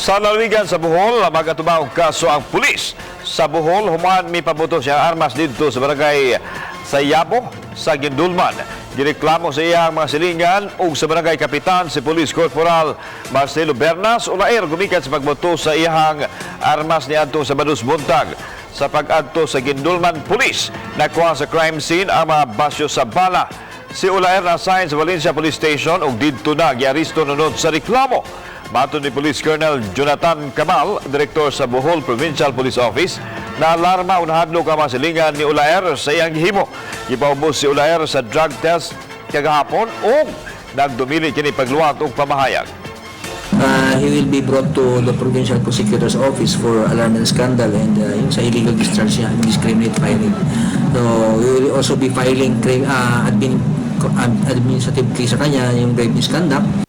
Sa lalawigan sa Bohol, magatubang og kaso ang pulis sa Bohol human mipabuto siya armas didto sa barangay Sayabo sa Guindulman. Gireklamo sa iyang mga silingan ug sa barangay kapitan si Police Corporal Marcelo Bernas Ulaer gumikan sa pagbuto sa iyang armas niadtong Sabado buntag. Sa pag-adto sa Guindulman Police, nakuha sa crime scene ang mga basyo sa bala. Si Ulaer na-assign sa Valencia Police Station ug didto na giaresto nunod sa reklamo. Matod ni Police Colonel Jonathan Kamal, direktor sa Bohol Provincial Police Office, na alarma o nahadlok ang mga silingan ni Ulaer sa iyang gihimo. Gipaubos si Ulaer sa drug test kagahapon ug nagdumili kini pagluwat og pamahayag. He will be brought to the Provincial Prosecutor's Office for alarm and scandal and yung sa illegal discharge niya, indiscriminate firing. So, we will also be filing administrative case sa kanya, yung grave misconduct.